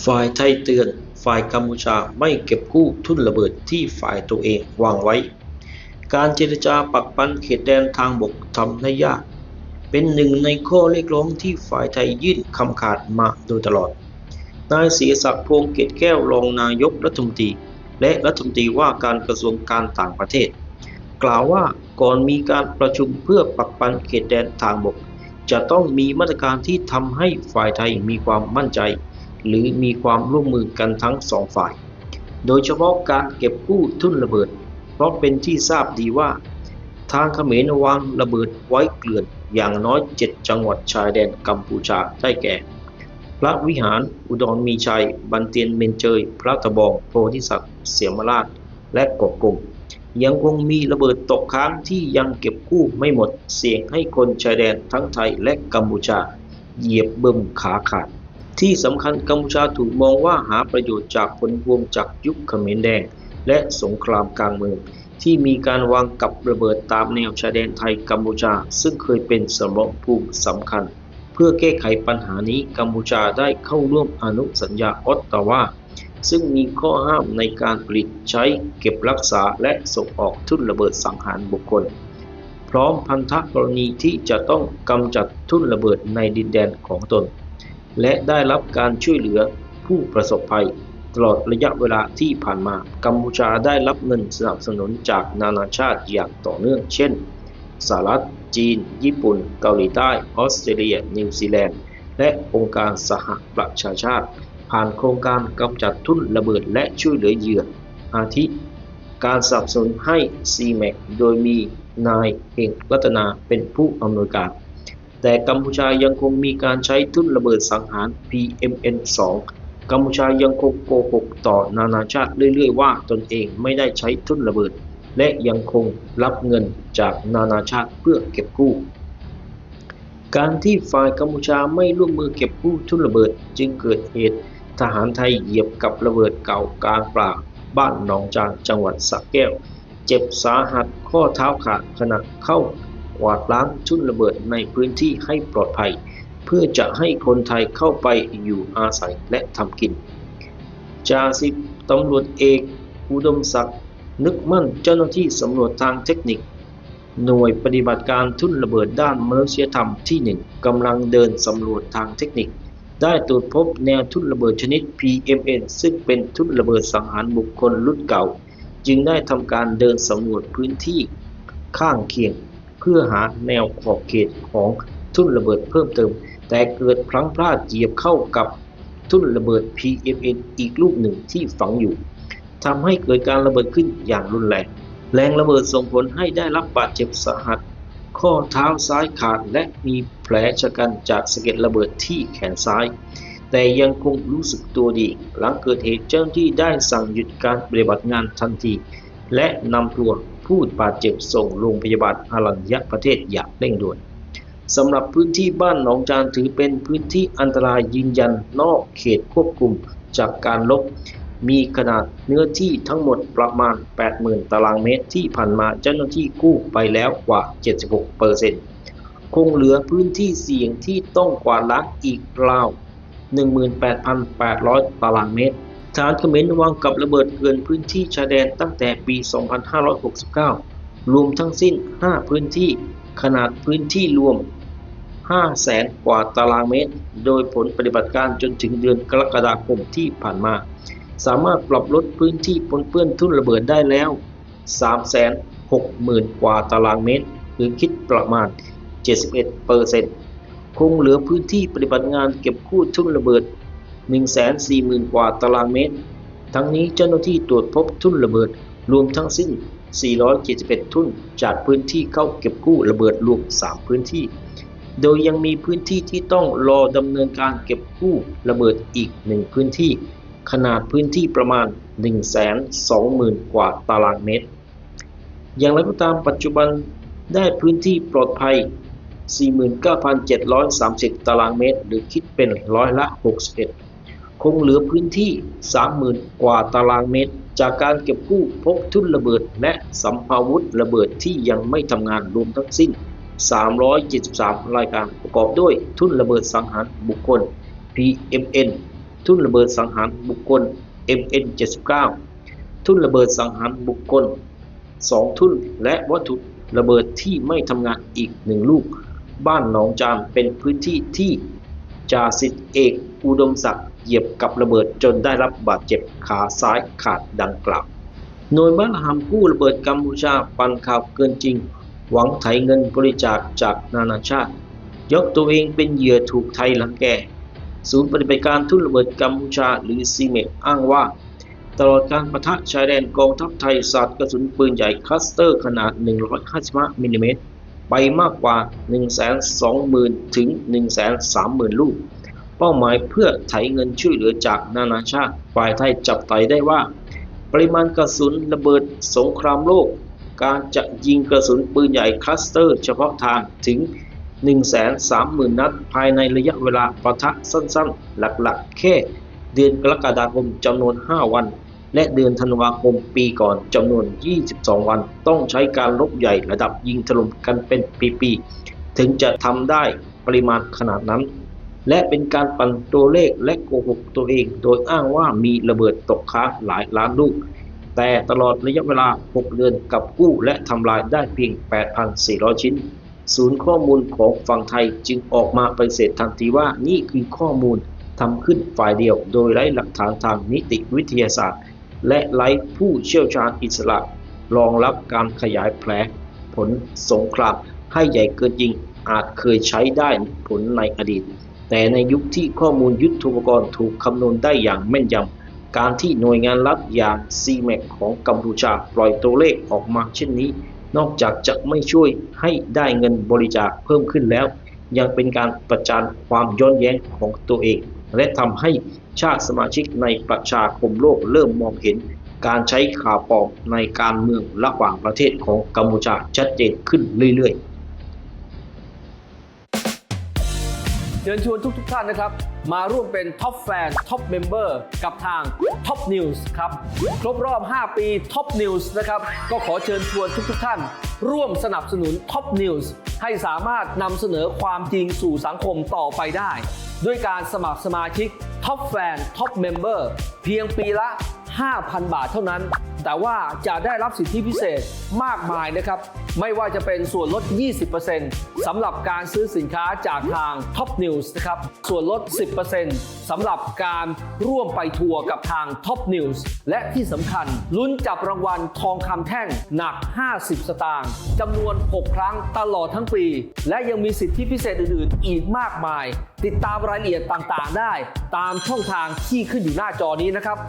ຝ່າຍໄທເຕືອນ ຝ່າຍກຳປູຈາໄມ່ເກັບກູ້ທຶນລະເບີດທີ່ຝ່າຍຕົວເອງວາງໄວ້. ການເຈລະຈາປັກປັນເຂດແດນທາງບົກທຳໄດ້ຍາກ, ເປັນໜຶ່ງໃນຂໍ້ຮຽກຮ້ອງທີ່ຝ່າຍໄທຍື່ນຄຳຂາດມາໂດຍຕະຫຼອດ. ນາຍ ສີລະສັກ ພົງເກດແກ້ວ ຮອງນາຍົກລັດຖະມົນຕີ ແລະ ລັດຖະມົນຕີວ່າການກະຊວງການຕ່າງປະເທດ ກ່າວວ່າ ກ່ອນມີການປະຊຸມເພື່ອປັກປັນເຂດແດນທາງບົກ ຈະຕ້ອງມີມາດຕະການທີ່ທຳໃຫ້ຝ່າຍໄທມີຄວາມໝັ້ນໃຈ ຫຼື ມີຄວາມຮ່ວມມືກັນທັງສອງຝ່າຍ, ໂດຍສະເພາະການເກັບກູ້ທຶນລະເບີດ, ເພາະເປັນທີ່ຊາບດີວ່າ ທາງຂະເໝນວາງລະເບີດໄວ້ເກືອນຢ່າງນ້ອຍເຈັດຈັງຫວັດຊາຍແດນກຳປູຈາ ໄດ້ແກ່ ພະວິຫານ, ອຸດອນມີໄຊ, ບັນຕຽນ, ເໝນເຈີຍ, ພະຕະບອງ, ໂພທິສັດ, ເສມະລາດ ແລະ ເກາະກົງ. ຍັງຄົງມີລະເບີດຕົກຄ້າງທີ່ຍັງເກັບກູ້ໄມ່ໝົດ, ສ່ຽງໃຫ້ຄົນຊາຍແດນທັງໄທ ແລະ ກຳປູຈາ ຢຽບເບິ່ມຂາຂາດ. ທີ່ສຳຄັນ, ກຳປູຈາຖືກມອງວ່າຫາປະໂຫຍດຈາກຜົນພວງຈາກຍຸກຂະເໝນແດງ ແລະ ສົງຄຣາມກາງເມືອງ ທີ່ມີການວາງກັບລະເບີດຕາມແນວຊາຍແດນໄທ-ກຳປູຈາ, ຊຶ່ງເຄີຍເປັນສະໝອງພູມສຳຄັນ. ເພື່ອແກ້ໄຂບັນຫານີ້, ກຳປູຈາໄດ້ເຂົ້າຮ່ວມອະນຸສັນຍາອອດຕາວາ ຊຶ່ງມີຂໍ້ຫ້າມໃນການຜະລິດ, ໃຊ້, ເກັບຮັກສາ ແລະ ສົ່ງອອກທຸນລະເບີດສັງຫານບຸກຄົນ, ພ້ອມພັນທະກໍລະນີທີ່ຈະຕ້ອງກຳຈັດທຸນລະເບີດໃນດິນແດນຂອງຕົນ ແລະ ໄດ້ຮັບການຊ່ວຍເຫຼືອຜູ້ປະສົບໄພ. ຕະຫຼອດໄລຍະເວລາທີ່ຜ່ານມາ, ກຳປູຈາໄດ້ຮັບເງິນສະໜັບສະໜູນຈາກນານາຊາດຢ່າງຕໍ່ເນື່ອງ ເຊັ່ນ ສະຫະລັດ, ຈີນ, ຍີ່ປຸ່ນ, ເກົາຫຼີໃຕ້, ອອສເຕຣເລຍ, ນິວຊີແລນ ແລະ ອົງການສະຫະປະຊາຊາດ ຜ່ານໂຄງການກຳຈັດທຸນລະເບີດ ແລະ ຊ່ວຍເຫຼືອເຫຍື່ອ ອາທິ ການສະໜັບສະໜູນໃຫ້ ຊີແມັກ ໂດຍມີນາຍ ເຮງ ລັດຕະນາ ເປັນຜູ້ອຳນວຍການ. ແຕ່ກຳປູຈາຍັງຄົງມີການໃຊ້ທຸນລະເບີດສັງຫານ ພີເອັມເອັນສອງ. ກຳປູຈາຍັງຄົງໂກຫົກຕໍ່ນານາຊາດເລື້ອຍໆວ່າຕົນເອງໄມ່ໄດ້ໃຊ້ທຸນລະເບີດ ແລະ ຍັງຄົງຮັບເງິນຈາກນານາຊາດເພື່ອເກັບກູ້. ການທີ່ຝ່າຍກຳປູຈາໄມ່ຮ່ວມມືເກັບກູ້ທຸນລະເບີດ ຈຶ່ງເກີດເຫດທະຫານໄທຢຽບກັບລະເບີດເກົ່າກາງປ່າບ້ານໜອງຈານ ຈັງຫວັດສະແກ້ວ ເຈັບສາຫັດ ຂໍ້ເທ້າຂາດ ຂະນະເຂົ້າກວາດລ້າງທຸນລະເບີດໃນພື້ນທີ່ໃຫ້ປອດໄພ ເພື່ອຈະໃຫ້ຄົນໄທເຂົ້າໄປຢູ່ອາໄສ ແລະ ທຳກິນ. ຈ່າສິບຕຳຫຼວດເອກ ອຸດົມສັກ ນຶກໝັ້ນ ເຈົ້າໜ້າທີ່ສຳຫຼວດທາງເຕັກນິກ ໜ່ວຍປະຕິບັດການທຸນລະເບີດດ້ານມະນຸດສະຍະທຳທີໜຶ່ງ ກຳລັງເດີນສຳຫຼວດທາງເຕັກນິກ ໄດ້ກວດພົບແນວທຸນລະເບີດຊະນິດ ພີເອັມເອັນ ຊຶ່ງເປັນທຸນລະເບີດສັງຫານບຸກຄົນລຸ້ນເກົ່າ ຈຶ່ງໄດ້ທຳການເດີນສຳຫຼວດພື້ນທີ່ຂ້າງຄຽງ ເພື່ອຫາແນວຂອບເຂດຂອງທຸນລະເບີດເພີ່ມເຕີມ, ແຕ່ເກີດພລັ້ງພລາດຢຽບເຂົ້າກັບທຸນລະເບີດ ພີເອັມເອັນ ອີກລູກໜຶ່ງທີ່ຝັງຢູ່ ທຳໃຫ້ເກີດການລະເບີດຂຶ້ນຢ່າງຮຸນແຮງ. ແຮງລະເບີດສົ່ງຜົນໃຫ້ໄດ້ຮັບບາດເຈັບສາຫັດ, ຂໍ້ເທ້າຊ້າຍຂາດ ແລະ ມີແຜລຊະກັນຈາກສະເກັດລະເບີດທີ່ແຂນຊ້າຍ, ແຕ່ຍັງຄົງຮູ້ສຶກຕົວດີ. ຫຼັງເກີດເຫດ, ເຈົ້າໜ້າທີ່ໄດ້ສັ່ງຢຸດການປະຕິບັດງານທັນທີ ແລະ ນຳຕົວຜູ້ບາດເຈັບສົ່ງໂຮງພະຍາບານອະລັນຍະປະເທດຢ່າງເລັ່ງດ່ວນ. ສຳລັບພື້ນທີ່ບ້ານໜອງຈານ ຖືເປັນພື້ນທີ່ອັນຕະລາຍຢືນຢັນນອກເຂດຄວບຄຸມຈາກການລົບ, ມີຂະໜາດເນື້ອທີ່ທັງໝົດປະມານແປດໝື່ນຕາລາງເມດ, ທີ່ຜ່ານມາເຈົ້າໜ້າທີ່ກູ້ໄປແລ້ວກວ່າເຈັດສິບຫົກເປີເຊັນ, ຄົງເຫຼືອພື້ນທີ່ສ່ຽງທີ່ຕ້ອງກວາດລ້າງອີກລາວ ໜຶ່ງໝື່ນແປດພັນແປດຮ້ອຍຕາລາງເມດ. ຖານຂະເໝນວາງກັບລະເບີດເກີນພື້ນທີ່ຊາຍແດນຕັ້ງແຕ່ປີສອງພັນຫ້າຮ້ອຍຫົກສິບເກົ້າ ລວມທັງສິ້ນຫ້າພື້ນທີ່, ຂະໜາດພື້ນທີ່ລວມຫ້າແສນກວ່າຕາລາງເມດ, ໂດຍຜົນປະຕິບັດການຈົນເຖິງເດືອນກໍລະກະດາຄົມທີ່ຜ່ານມາ ສາມາດປັບລົດພື້ນທີ່ປົນເປື້ອນທຸນລະເບີດໄດ້ແລ້ວ ສາມແສນຫົກໝື່ນກວ່າຕາລາງເມດ ຫຼື ຄິດປະມານເຈັດສິບເອັດເປີເຊັນ. ຄົງເຫຼືອພື້ນທີ່ປະຕິບັດງານເກັບກູ້ທຸນລະເບີດ ໜຶ່ງແສນສີ່ໝື່ນກວ່າຕາລາງເມດ. ທັງນີ້ເຈົ້າໜ້າທີ່ກວດພົບທຸນລະເບີດລວມທັງສິ້ນ ສີ່ຮ້ອຍເຈັດສິບເອັດທຸນ ຈາກພື້ນທີ່ເຂົ້າເກັບກູ້ລະເບີດລວມສາມພື້ນທີ່, ໂດຍຍັງມີພື້ນທີ່ທີ່ຕ້ອງລໍດຳເນີນການເກັບກູ້ລະເບີດອີກໜຶ່ງພື້ນທີ່. ຂະໜາດພື້ນທີ່ປະມານໜຶ່ງແສນສອງໝື່ນກວ່າຕາລາງເມດ. ຢ່າງໃດກໍຕາມ, ປັດຈຸບັນໄດ້ພື້ນທີ່ປອດໄພສີ່ໝື່ນເກົ້າພັນເຈັດຮ້ອຍສາມສິບຕາລາງເມດ ຫຼື ຄິດເປັນຮ້ອຍລະຫົກສິບເອັດ. ຄົງເຫຼືອພື້ນທີ່ສາມໝື່ນກວ່າຕາລາງເມດ ຈາກການເກັບກູ້ພົບທຸນລະເບີດ ແລະ ສຳພາວຸດລະເບີດທີ່ຍັງໄມ່ທຳງານ ລວມທັງສິ້ນສາມຮ້ອຍເຈັດສິບສາມລາຍການ, ປະກອບດ້ວຍທຸນລະເບີດສັງຫານບຸກຄົນ ພີເອັມເອັນ ທຸນລະເບີດສັງຫານບຸກຄົນ ເອັມເອັນ ເຈັດສິບເກົ້າ ທຸນລະເບີດສັງຫານບຸກຄົນ ສອງ ທຸນ ແລະ ວັດຖຸລະເບີດທີ່ໄມ່ທຳງານອີກ ໜຶ່ງ ລູກ. ບ້ານໜອງຈານເປັນພື້ນທີ່ທີ່ ຈ່າສິບເອກ ອຸດົມສັກ ຢຽບກັບລະເບີດຈົນໄດ້ຮັບບາດເຈັບຂາຊ້າຍຂາດດັ່ງກ່າວ. ໜ່ວຍບ້ານຫ້າມກູ້ລະເບີດກຳປູເຈຍປັ່ນຂ່າວເກີນຈິງ ຫວັງໄຖເງິນບໍລິຈາກຈາກນານາຊາດ ຍົກຕົວເອງເປັນເຫຍື່ອຖືກໄຖລັງແກ. ສູນປະຕິບັດການທຸນລະເບີດກຳປູເຈຍ ຫຼື ຊີເມັກ ອ້າງວ່າ ຕະຫຼອດການປະທະຊາຍແດນ ກອງທັບໄທສາດກະສຸນປືນໃຫຍ່ຄລັສເຕີຂະໜາດ ໜຶ່ງຮ້ອຍຫ້າສິບຫ້າ ມິນລີເມັດ ໄປມາກກວ່າ ໜຶ່ງແສນສອງໝື່ນ ເຖິງ ໜຶ່ງແສນສາມໝື່ນ ລູກ. ເປົ້າໝາຍເພື່ອໄຖເງິນຊ່ວຍເຫຼືອຈາກນານາຊາດ. ຝ່າຍໄທຈັບໃຈໄດ້ວ່າ ປະລິມານກະສຸນລະເບີດສົງຄຣາມໂລກ, ການຈະຍິງກະສຸນປືນໃຫຍ່ຄລັສເຕີສະເພາະທາງເຖິງ ໜຶ່ງແສນສາມໝື່ນ ນັດ ພາຍໃນໄລຍະເວລາປະທະສັ້ນໆ ຫຼັກໆ ແຄ່ເດືອນກໍລະກະດາຄົມ ຈຳນວນ ຫ້າ ວັນ ແລະ ເດືອນທັນວາຄົມປີກ່ອນ ຈຳນວນ ຊາວສອງ ວັນ, ຕ້ອງໃຊ້ການລົບໃຫຍ່ລະດັບຍິງຖະຫຼົ່ມກັນເປັນປີໆ ເຖິງຈະທຳໄດ້ປະລິມານຂະໜາດນັ້ນ ແລະ ເປັນການປັ່ນຕົວເລກ ແລະ ໂກຫົກຕົວເອງ ໂດຍອ້າງວ່າມີລະເບີດຕົກຄ້າງຫຼາຍລ້ານລູກ. ແຕ່ຕະຫຼອດໄລຍະເວລາ ຫົກ ເດືອນ ກັບກູ້ ແລະ ທຳລາຍໄດ້ພຽງ ແປດພັນສີ່ຮ້ອຍ ຊິ້ນ. ສູນຂໍ້ມູນຂອງຝັ່ງໄທຈຶ່ງອອກມາປະຕິເສດທັນທີວ່າ ນີ້ຄືຂໍ້ມູນທຳຂຶ້ນຝ່າຍດຽວ ໂດຍໄຮ້ຫຼັກຖານທາງນິຕິວິທະຍາສາດ ແລະ ໄຮ້ຜູ້ຊ່ຽວຊານອິດສະຫຼະຮອງຮັບການຂະຫຍາຍແຜນຜົນສົງຄຣາມໃຫ້ໃຫຍ່ເກີນຈິງ ອາດເຄີຍໃຊ້ໄດ້ຜົນໃນອະດີດ. ແຕ່ໃນຍຸກທີ່ຂໍ້ມູນຍຸດໂທປະກອນຖືກຄຳນວນໄດ້ຢ່າງແມ່ນຢຳ, ການທີ່ໜ່ວຍງານລັດຢ່າງ ຊີເມັກ ຂອງກຳປູເຈຍປ່ອຍຕົວເລກອອກມາເຊັ່ນນີ້ ນອກຈາກຈະໄມ່ຊ່ວຍໃຫ້ໄດ້ເງິນບໍລິຈາກເພີ່ມຂຶ້ນແລ້ວ, ຍັງເປັນການປະຈານຄວາມຍ້ອນແຍ້ງຂອງຕົວເອງ ແລະ ທຳໃຫ້ຊາດສະມາຊິກໃນປະຊາຄົມໂລກເລີ່ມມອງເຫັນການໃຊ້ຂ່າວປອມໃນການເມືອງລະຫວ່າງປະເທດຂອງກຳປູເຈຍຊັດເຈນຂຶ້ນເລື້ອຍໆ. ເຊີນຊວນທຸກໆທ່ານนะครับ มาร่วมเป็น Top Fan Top Member กับทาง Top News ครับ ครบรอบ ห้า ปี Top News นะครับ ก็ขอเชิญชวนทุกๆท่าน ร่วมสนับสนุน Top News ให้สามารถนำเสนอความจริงสู่สังคมต่อไปได้ ด้วยการสมัครสมาชิก Top Fan Top Member เพียงปีละ ห้าพัน บาทเท่านั้น แต่ว่าจะได้รับสิทธิพิเศษมากมายนะครับ ไม่ว่าจะเป็นส่วนลด ยี่สิบเปอร์เซ็นต์ สำหรับการซื้อสินค้าจากทาง Top News นะครับ ส่วนลด สิบเปอร์เซ็นต์ สำหรับการร่วมไปทัวร์กับทาง Top News และที่สำคัญ ลุ้นจับรางวัลทองคำแท่งหนัก ห้าสิบ สตางค์ จำนวน หก ครั้งตลอดทั้งปี และยังมีสิทธิพิเศษอื่นๆ อีกมากมาย ติดตามรายละเอียดต่างๆ ได้ตามช่องทางที่ขึ้นอยู่หน้าจอนี้นะครับ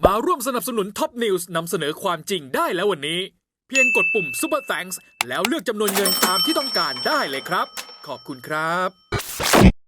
มาร่วมสนับสนุน Top News นำเสนอความจริงได้แล้ววันนี้ เพียงกดปุ่ม Super Thanks แล้วเลือกจำนวนเงินตามที่ต้องการได้เลยครับ ขอบคุณครับ